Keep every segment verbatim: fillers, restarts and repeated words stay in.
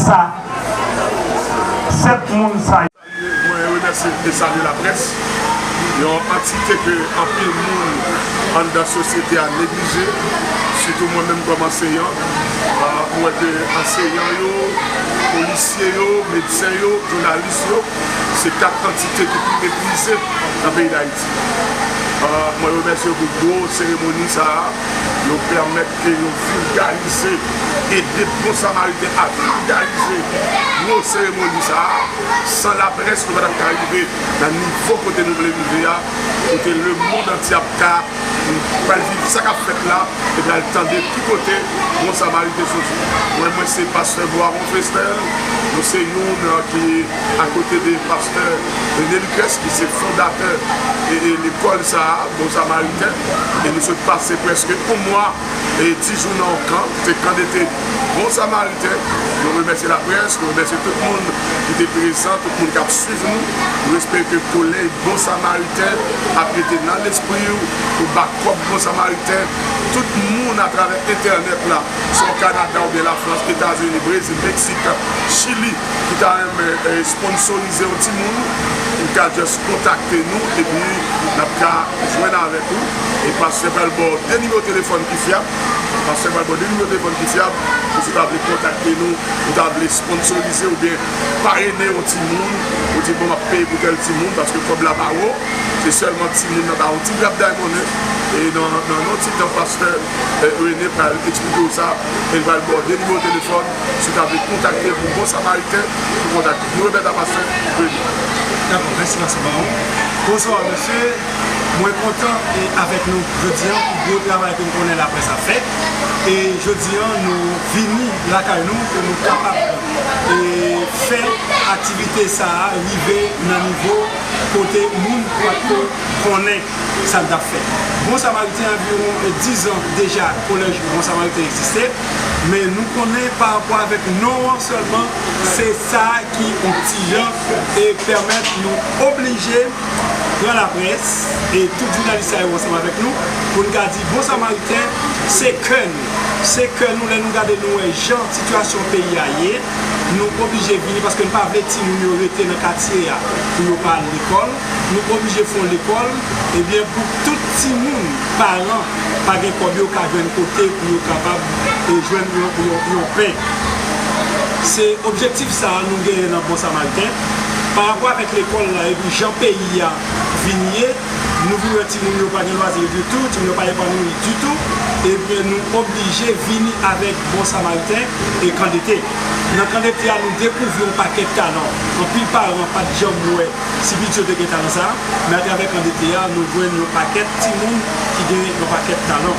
Sa, sèt moun sa yo. Mwen remèsye e salye laprès, yon antite ke anpil moun anndan sosyete a neglije, sitou mwen menm kòm anseyan. Ah, mwen wè ke anseyan yo, polisye yo, medsen yo, jounalis yo, se kat antite ki pi meprize nan peyi Dayiti. Ah, mwen remèsye yo pou gwo seremoni sa a. Yo pèmèt ke yo vilgarize, ede Bon Samariten a vilgarize gwo seremoni sa a. San laprès, nou pa t ap ka rive nan nivo kote nou vle rive a, kote lemonn antye ap ka pral viv sa k ap fèt la, e pral tande ki kote Bon Samariten soti. Mwen, mwen se pastè Boiron Fesnel, nou se youn, euh, ki akote de pastè René Lucas, ki se fondatè e, e lekòl sa a, Bon Samariten, e nou sot pase prèske yon mwa e dis jou nan yon kan, se kan dete Bon Samariten. Nou remèsye laprès, nou remèsye tout moun ki te prezan, tout moun k ap swiv nou. Nou espere ke kolèj Bon Samariten ap rete nan lespri w, ou ba kòb Bon Samariten. Tout moun atravè entènèt la, swa w Kanada oubyen Lafrans, Etazini, Brezil, Meksik, Chili, ki ta renmen, eh, sponsorize yon timoun, ou ka just kontakte nou, epi n ap ka jwenn avèk ou. E pastè pral ba w de nimewo telefòn ki fyab. Pastè pral ba w de nimewo telefòn ki fyab. Ou si w ta vle kontakte nou, ou ta vle sponsorize oubyen parene yon timoun, ou di, "Bon, m ap peye pou tèl timoun paske kòb la pa wo." Se sèlman timoun nan ba yon ti grap day monnen. E nan, nan yon ti tan, pastè, eh, René pral eksplike w sa, e l pral ba w de nimewo telefòn. Si w ta vle kontakte pou Bon Samariten, pou kontakte. Nou remèt a pastè René. Dakò, mèsi, pastè Baron. Bonswa, mesye. Mwen kontan e avèk nou jodi a pou gwo travay ke m konnen laprès ap fè. E jodi a, nou vini lakay nou pou nou kapab e fè aktivite sa a rive nan nivo kote moun pa t ko konnen sa n t ap fè. Bon Samariten, anviwon diz an deja, kolèj Bon Samariten egziste, men nou konnen pa rapò avèk non an sèlman, se sa ki yon ti jan e pèmèt nou oblije pran laprès e tout jounalis sa yo ansanm avèk nou pou n ka di Bon Samariten, se kè nou. Se kè nou, lè nou gade nou wè jan sitiyasyon peyi a ye, nou oblije vini paske n pa vle timoun yo rete nan katye a pou yo pa al lekòl. Nou oblije fè yon lekòl, ebyen, pou tout timoun, paran pa gen kòb, yo ka jwenn kote pou yo kapab, e, jwenn yon, yon, yon pen. Se objektif sa a nou genyen nan Bon Samariten. Pa rapò avèk lekòl la epi jan peyi a vin ye, nou vin wè timoun yo pa gen lwazi ditou, timoun yo pa epanouyi ditou, ebyen, nou oblije vini avèk Bon Samariten e Kan Dete. Nan Kan Dete a, nou dekouvri yon pakèt talan. Anpil paran pa t janm wè si pitit yo te gen talan sa a, men atravè Kan Dete a, nou jwenn yon pakèt timoun ki gen yon pakèt talan.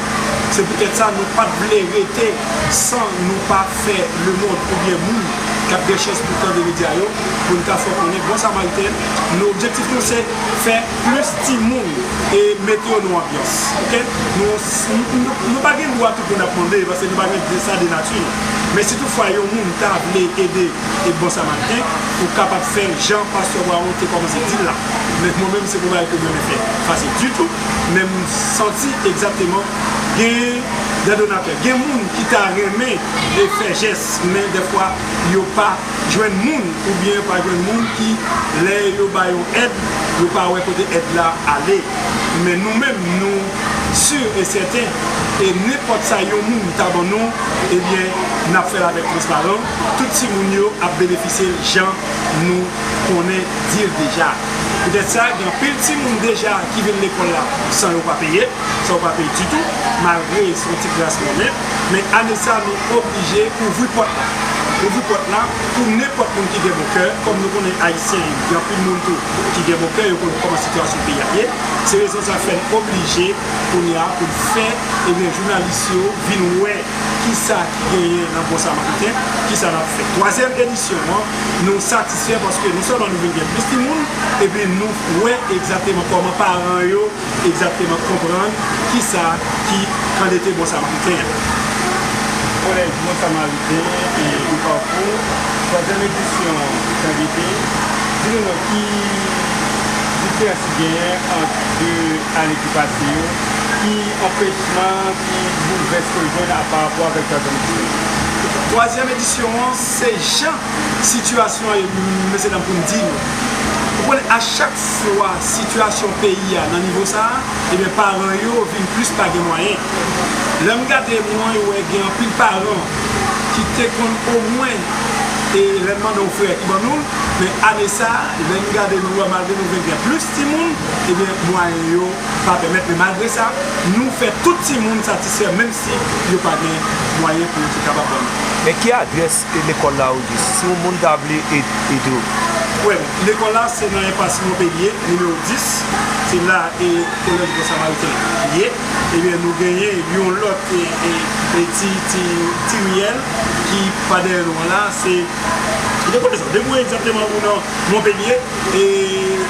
Se poutèt sa, nou pa t vle rete san nou pa fè lemonn oubyen moun k ap gen chans pou tande medya yo, pou n ka fè w konnen Bon Samariten, nou, objektif nou se fè plis timoun e mete yo nan yon anbyans, oke? Nou, nou, nou, nou pa gen dwa tout moun ap mande, paske nou pa gen de sa de nati nou. Men si toutfwa yon moun ta vle ede e Bon Samariten, ou kapab fè l jan pastè Baron te kòmanse di l la. Men mwen menm, se pou bagay ke mwen renmen fè. Fasil ditou, men m santi egzakteman gen de donatè. Gen moun ki ta renmen e fè jès, men dèfwa yo pa jwenn moun, oubyen pa jwenn moun ki, lè yo ba yo èd, yo pa wè kote èd la ale. Men nou menm, nou si e sèten, e nenpòt sa yon moun ta ban nou, ebyen, n ap fè l avèk transparan. Tout timoun yo ap benefisye l jan nou konnen di l deja. Poutèt sa, gen anpil timoun deja ki vin lekòl la san yo pa peye, san yo pa peye ditou, malgre se yon ti kras monnen. Men ane sa, nou oblije ouvri pòt la. Ouvri pòt la pou nenpòt moun ki gen bon kè. Kòm nou konnen Ayisyen, gen anpil moun tou ki gen bon kè, yo konn kòman sitiyasyon peyi a ye. Se rezon sa k fè n oblije kounye a pou n fè, ebyen, jounalis yo vin wè kisa ki genyen nan Bon Samariten, kisa n ap fè. Twazyèm edisyon an, nou satisfè paske non sèlman nou vin gen plis timoun, epi nou wè egzakteman kòman paran yo egzakteman konprann kisa ki Kan Dete Bon Samariten an. Kolèj Bon Samariten e Yon Pakou, twazyèm edisyon Kan Dete, di nou non ki diferans ki genyen ant de ane ki pase yo, ki anpechman, ki boulvès ke w jwenn a pa rapò avèk twazyèm edisyon? Twazyèm edisyon an, se jan sitiyasyon an ye, mesye dam, pou m di nou. Ou konnen, a chak fwa sitiyasyon peyi a nan nivo sa a, ebyen, paran yo vin plis pa gen mwayen. Lè m gade, mwen wè gen anpil paran ki te konn omwen, e lè n mande yon frè ki ban nou l, men ane sa a, lè n gade, nou wè malgre nou vin gen plis timoun, ebyen, mwayen yo pa pèmèt, men malgre sa, nou fè tout timoun satisfè, menm si yo pa gen mwayen pou yo te kapab ban nou. Men ki adrès lekòl la ou di, si yon moun ta vle ed-, ede w? Wi, lekòl la se nan Enpas Monpelye, nimewo dis. Se la e Kolèj Bon Samariten ye. Ebyen, nou genyen yon lòt e, e, e ti, ti, ti riyèl ki pa dèyè nou an la. Se, ou te konnen sa, depi w egzakteman ou nan Monpelye, e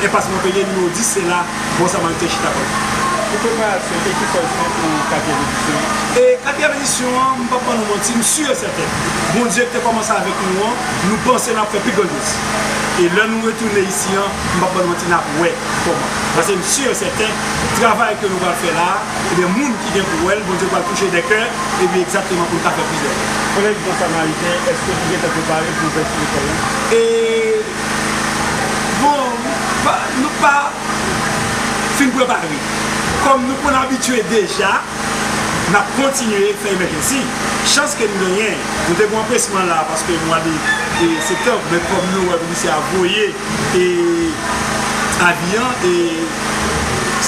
Enpas Monpelye nimewo dis, se la Bon Samariten chita kòl. Pou preparasyon, e ki sa w fè pou katriyèm edisyon an? E katriyèm edisyon an, m p ap ban nou manti, m si e sèten, Bondye ki te kòmanse avèk nou an, nou panse n ap fè pi grandyòz. E lè nou retounen isi an, m p ap ban nou manti, n ap wè kòman. Paske m si e sèten, travay ke nou pral fè la a, ebyen, moun ki gen pou wè l, Bondye pral touche dè kè, ebyen, egzakteman pou n ka fè plizyè. Kolèj Bon Samariten, èske nou gentan prepare pou ouvèti lekòl la? E Bon, pa, nou pa fin prepare. Kòm nou konn abitye deja, n ap kontinye fè emèjensi. Chans ke n genyen, nou te gen yon apresman la, paske mwa de, e, septanm, men kòm nou wè minisya a voye, e, avi an, e,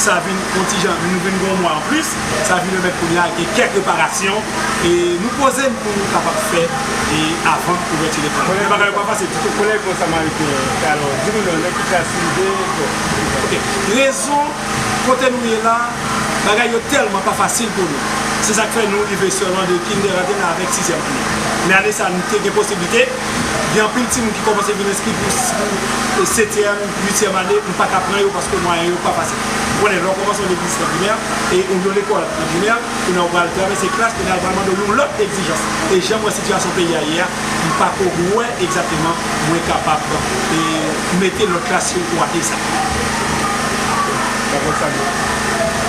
sa vin yon ti jan, nou vin gen yon mwa anplis, sa vin pèmèt kounye a gen kèk reparasyon, e nou poze n pou nou kapab fè, e avan ouvèti lekòl. Men bagay yo pa fasil ditou. Kolèj Bon Samariten, alò, di nou non, nan ki klas li ye? Ok, rezon kote nou ye la, bagay yo tèlman pa fasil pou nou. Se sa k fè nou rive sèlman de kindergarten avèk sizyèm ane. Men ane sa, nou te gen posiblite. Gen anpil timoun ki kòmanse vin enskri pou, pou setyèm, uityèm ane, nou pa ka pran yo paske mwayen yo pa fasil. Ou konnen, lè w kòmanse yon egzistans primè, e ou yon lekòl nan primè, kounye a ou pral travèse klas, kounye a l pral mande w yon lòt egzijans. E jan m wè sitiyasyon peyi a ye a, m pa ko wè egzakteman mwen kapab, e, mete lòt klas yo pou atè sa. Dakò, sa bon.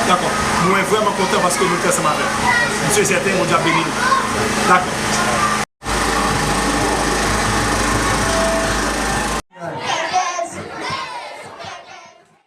Dakò. Mwen vrèman kontan paske nou te ansanm avè m. M si e sèten, Bondye ap beni nou. Dakò.